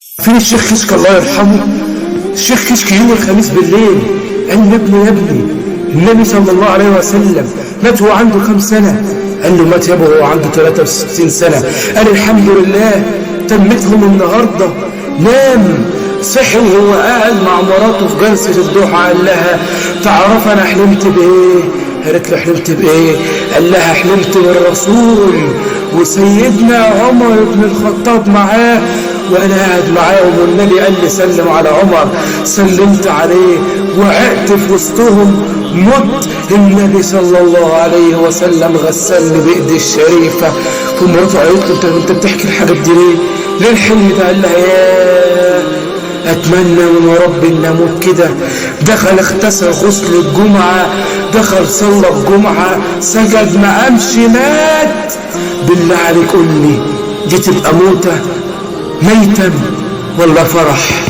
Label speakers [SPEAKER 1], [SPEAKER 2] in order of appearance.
[SPEAKER 1] فين الشيخ كشك الله يرحمه؟ الشيخ كشك يوم الخميس بالليل قال له: يا ابني يا ابني، النبي صلى الله عليه وسلم مات وهو عنده كام سنة؟ قال له: مات يابا وهو عنده 63 سنة. قال: الحمد لله تمتهم النهاردة. نام صحي وهو قاعد مع مراته في جلسة الضحى، قال لها: تعرف أنا حلمت بإيه؟ قالت له: حلمت بإيه؟ قال لها: حلمت بالرسول وسيدنا عمر بن الخطاب معاه، وأنا قاعد معاهم، والنبي قال لي: سلم على عمر. سلمت عليه، وقعت في وسطهم، مت، النبي صلى الله عليه وسلم غسلني بإيدي الشريفة. فمراته قالت له: انت بتحكي الحاجات دي ليه؟ ليه الحلم ده؟ قال لها: ياه، اتمنى من ربي ان اموت كده. دخل اغتسل غسل الجمعه، دخل صلى الجمعه، سجد، ما قامش، مات. بالله عليك قول لي، دي تبقى موته ميتا ولا فرح؟